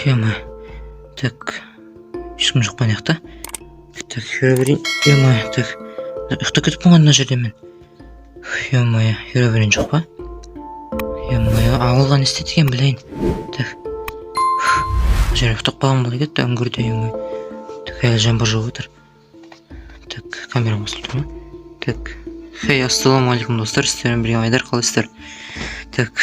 Ё. Так, ешкім жоқ па ана жақта? Так, Херобрин, ё. Так, ұйықтап кетіппін ғой мына жерде мен. Ё-моё, Херобрин жоқ па? Ё-моё, ауылға не істеді екен, білейін. Так, мына жерде ұйықтап қалған бола кетті үңгірде, ё. Так, әлі жаңбыр жауып жатыр. Так, камера қосылып тұр ма? Так, хей, ассалаумағалейкум, достар, сіздермен бірге Айдар, қалайсыздар? Так,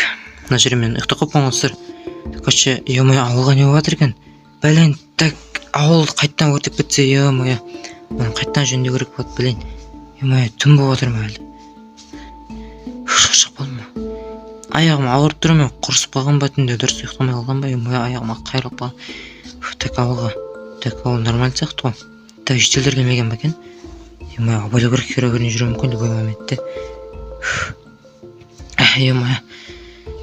мына жерде мен ұйықтап қалыппын ғой, достар. Короче, ё-моё, ауылға не болып жатыр екен? Блин, так, ауыл қайтадан өртеп кетсе, ё-моё, оны қайтадан жөндеу керек болады, блин. Ё-моё, түн болып жатыр ма әлі? Шаршап қалдым ба? Аяғым ауырып тұр, мен құрысып қалған ба, түнде дұрыс ұйықтамай қалған ба, ё-моё, аяғым қайырылып қалған. Так, ауылға. Так, ауыл нормально сияқты ғой. Так, жительдер келмеген ба екен? Ё-моё, абайлау керек, Херобрин жүруі мүмкін любой моментте. Ё-моё,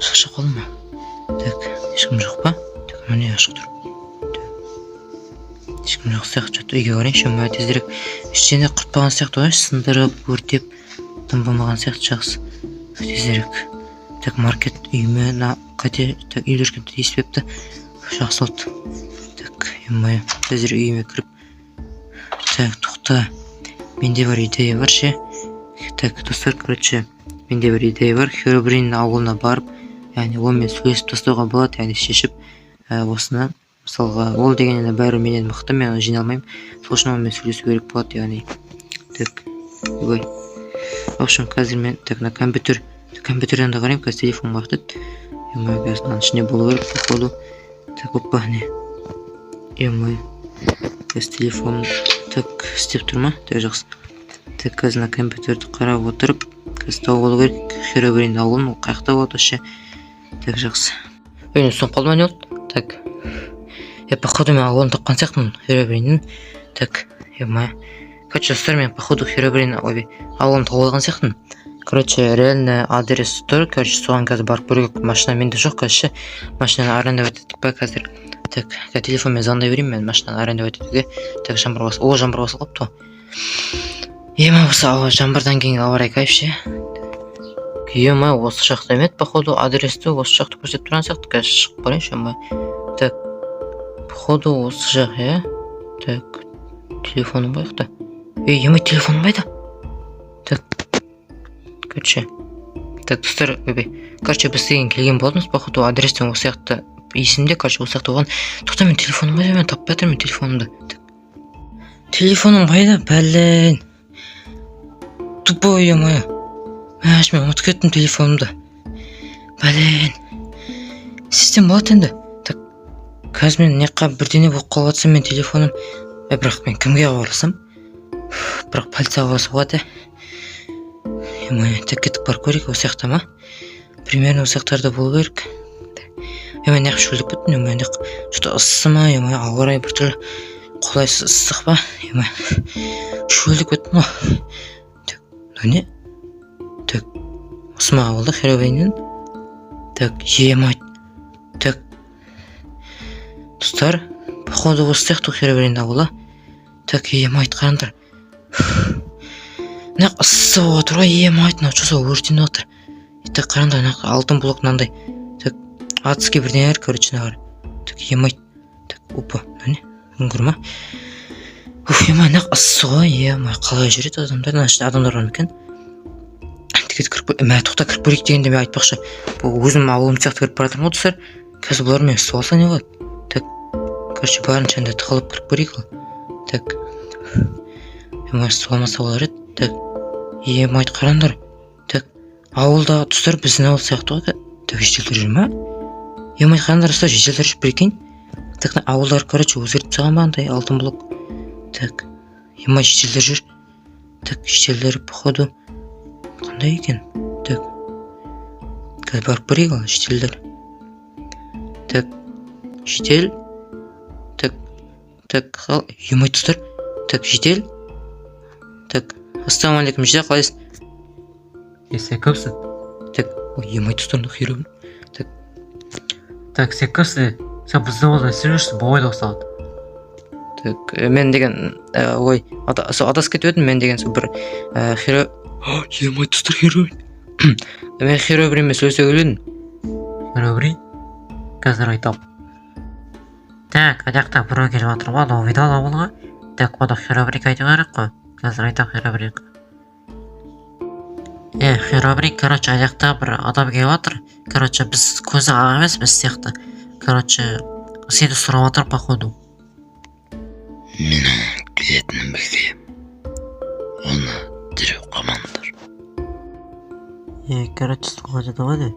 шаршап қалдым ба? Так, ешкім жоқ па? Так, міне, ашық тұр. Так, ешкім жоқ сияқты, что-то үйге барайыншы, ё-моё, тезірек. Ештеңе құртпаған сияқты ғой, сындырып, өртеп, дым болмаған сияқты, жақсы. Тезірек. Так, маркет үйіме на қате, так, үйлерге тиіспепті. Жақсы болды. Так, ё-моё, тезірек үйіме кіріп. Так, тоқта. Менде бір идея бар ше. Так, достар, короче, менде бір идея бар. Херобрин ауылына барып, яғни онымен сөйлесіп тастауға болады, яғни шешіп, осыны мысалға, ол деген енді бәрі менен мықты, мен оны жеңе алмаймын. Сол үшін онымен сөйлесу керек болады, яғни. Так, ой. В общем, қазір мен, так, мына компьютерден де қараймын, қазір телефон қаяқта еді? Ё-моё, қазір мынаның ішінде болу керек, походу. Так, опа, не. Ё-моё. Қазір телефон, так, істеп тұр ма? Так, жақсы. Так, қазір мына компьютерді қарап отырып, қазір тауып алу керек Херобрин ауылын, ол қай жақта болады вообще? Так, жақсы. Ой, не, соңып қалды ма, не болды? Так, я, походу, мен ауылын тапқан сияқтымын Херобриннің. Так, ё. Короче, достар, мен, походу, Херобрин, ой, ауылын тауып алған сияқтымын. Короче, реально адрес тұр, короче, соған қазір барып көру керек. Машина менде жоқ қазір ше. Машинаны арендовать еттік па қазір? Так, қазір телефонмен звондай берейін мен машинаны арендовать етуге. Так, жаңбыр бас, о, жаңбыр басылып қалыпты ғой. Ема, осы ауа, жаңбырдан кейінгі ауа райы кайф ше. Ема, осы жақта ма еді, походу, адресті осы жақты көрсетіп тұрған сияқты. Қазір шығып қарайыншы, ема. Так, походу, осы жақ, иә. Так, телефоным қай жақта? Ей, ема, телефоным қайда? Так, короче, так, достар, ойбай, короче, біз деген келген болатынбыз, походу, адрестен осы жақта есімде, короче, осы жақта болған. Тоқта, мен телефоным қайда? Мен таппай жатырмын телефонымды. Так, телефоным қайда, блин, тупой, ё-моё, мәш, мен ұмытып кеттім телефонымды, блин, не істесем болады енді? Так, қазір мен мына жаққа бірдеңе болып қалып жатса, мен телефоным, бірақ мен кімге хабарласам? Бірақ полицияға хабарласуға болады, иә. Ё-моё, так, кеттік, барып көрейік, осы жақта ма? Примерно осы жақтарда болу керек. Ё, мен неғып шөлдеп кеттім? Ё-моё, мына что-то ыссы ма? Ё-моё, ауа райы біртүрлі қолайсыз ыстық па? Ё-моё, шөлдеп кеттім ғой. Так, мынау не? Так, осы ма ауылда Херобриннің? Так, ё. Так, достар, походу, осы сияқты ғой Херобриннің ауылы. Так, ё, қараңдар, мына ыссы болып жатыр ғой, ё, мынау что за өртеніп жатыр? Так, қараңдар, мына алтын блок мынандай. Так, адский бірдеңелер, короче, мына. Так, ё. Так, опа, мынау не, үңгір ма? Уф, ё, мына ыссы ғой, ё, қалай жүреді адамдар? Мына ішінде адамдар бар ма екен? Тек кіріп, мә, тоқта, кіріп көрейік дегенде, мен айтпақшы, бұл өзім ауылым сияқты кіріп бара жатырмын ғой, достар. Қазір бұлар мені ұстап алса, не болады? Так, короче, барынша енді тығылып кіріп көрейік ал. Так, ё, ұстап алмаса болар еді. Так, ё, қараңдар. Так, ауылда, достар, біздің ауыл сияқты ғой. Так, жительдер жүр ма? Ё, қараңдар, достар, жительдер жүр, прикинь. Так, мына ауылдар, короче, өзгертіп тастаған ба, андай алтын блок? Так, ё, жительдер жүр. Так, жительдер, походу, қандай екен? Так, қазір барып көрейік ал, жительдер. Так, житель. Так, так, ё, достар. Так, житель. Так, ассалаумағалейкум, житель, қалайсың? Е, сен кімсің? Так, ой, ё, достар, мына. Так. Так, сен кімсің? Сен біздің ауылда не істеп жүрсің? Болмайды ғой саған. Так, мен деген, ой, сол адасып кетіп едім мен деген, сол бір херо, ё, достар, Херобрин. Мен Херобринмен сөйлесе келіп едім. Херобрин? Қазір айтамын. Так, ана жақта біреу келіп жатыр ма? Новый ауылға. Так, оны Херобринге айту керек қой. Қазір айтамын Херобринге. Е, Херобрин, короче, ана жақта бір адам келіп жатыр. Короче, біз көзі ақ емес, біз сияқты. Короче, сені сұрап жатыр, походу. Мен оның келетінін білгем. Оны дереу қамаңдар. Е, короче, солай деді ғой, не?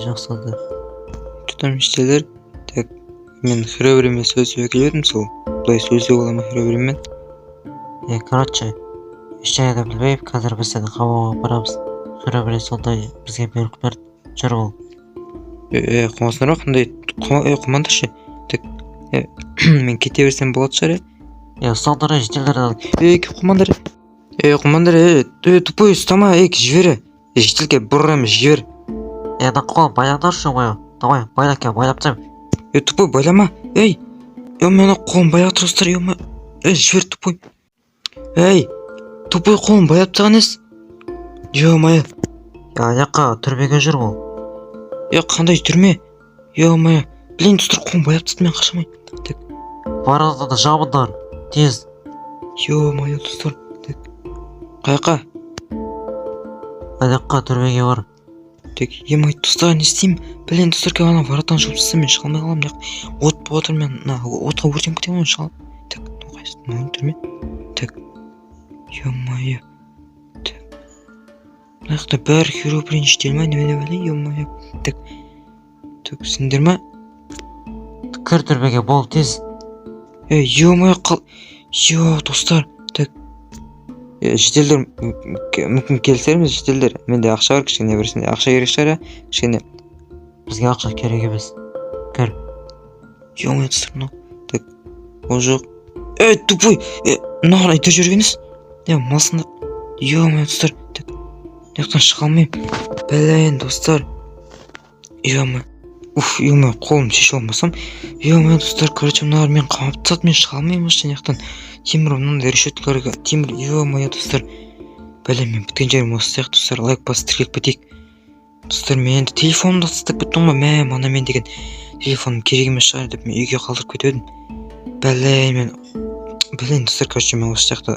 Жақсы онда. Тұтам жительдер. Так, мен Херобринмен сөйлесуге келіп едім, сол. Былай сөйлесуге бола ма Херобринмен? Е, короче, ештеңе де білмеймін, қазір біз сені қамауға апарамыз. Херобрин сондай бізге бұйрық берді. Жүр бол. Е, қумасыңдар ма, қандай е, қумаңдаршы. Так, е, мен кете берсем болатын шығар, иә? Е, ұстаңдар, е, жительдер. Ей, қумаңдар. Ей, қумаңдар, е, е, тупой, ұстама, ей, жібер. Е, жительге бір ұрам, жібер. Е, ана қолын байлаңдаршы, ой. Давай, байла кел, байлап тастаймын. Е, тупой, байлама. Ей, е, мен қолым байлап тұр, достар, е, ей, жібер, тупой. Ей, тупой, қолым байлап тастаған ес. Ё-моё. Е, ана жаққа түрмеге жүр ол. Е, қандай түрме? Ё-моё. Блин, достар, қолым байлап тастады, мен қаша алмаймын. Так, Ворота ны жабыңдар. Тез. Ё-моё, достар. Так. Қаяққа? Ана жаққа түрмеге бар. Так, ё-моё, достар, не істеймін? Блин, достар, қазір ана ворота ны жауып тастасам, мен шыға алмай қаламын. Мына от болып жатыр, мен мына отқа өртеніп кетемін ғой, шыға. Так, мынау қайсы? Мынау түрме? Так. Ё-моё. Так. Мына жақта бәрі Херобрин житель ма, немене бәле, ё-моё. Так. Так, сендер ма? Кір түрмеге, бол, тез. Ей, ё-моё, қал. Ё, достар, так. Е, жительдер, мүмкін келісерміз, жительдер. Менде ақша бар кішкене, бір сенде ақша керек шығар, иә? Кішкене. Бізге ақша керек емес. Кір. Ё-моё, достар, мынау. Так. Ол жоқ. Ей, тупой! Е, мынаған айта жүрген ес. Е, малсыңдар. Ё-моё, достар. Так. Мына жақтан шыға алмаймын. Блин, достар. Ё-моё. Уф, ё-моё, қолым шешіп алмасам. Ё-моё, достар, короче, мыналар мені қамап тастады, мен шыға алмаймын вообще мына жақтан. Темір мынандай решеткаларға, темір, ё-моё, достар. Блин, мен біткен жерім осы сияқты, достар, лайк басып тіркеліп кетейік. Достар, мен енді телефонымды тастап кеттім ғой, мә, мана мен деген телефоным керек емес шығар деп мен үйге қалдырып кетіп едім. Блин, мен, блин, достар, короче, мен осы жақта,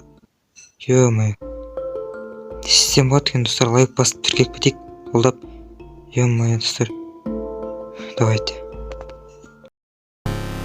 ё-моё. Не істесем болады екен, достар, лайк басып тіркеліп кетейік, қолдап. Ё-моё, достар. Давайте.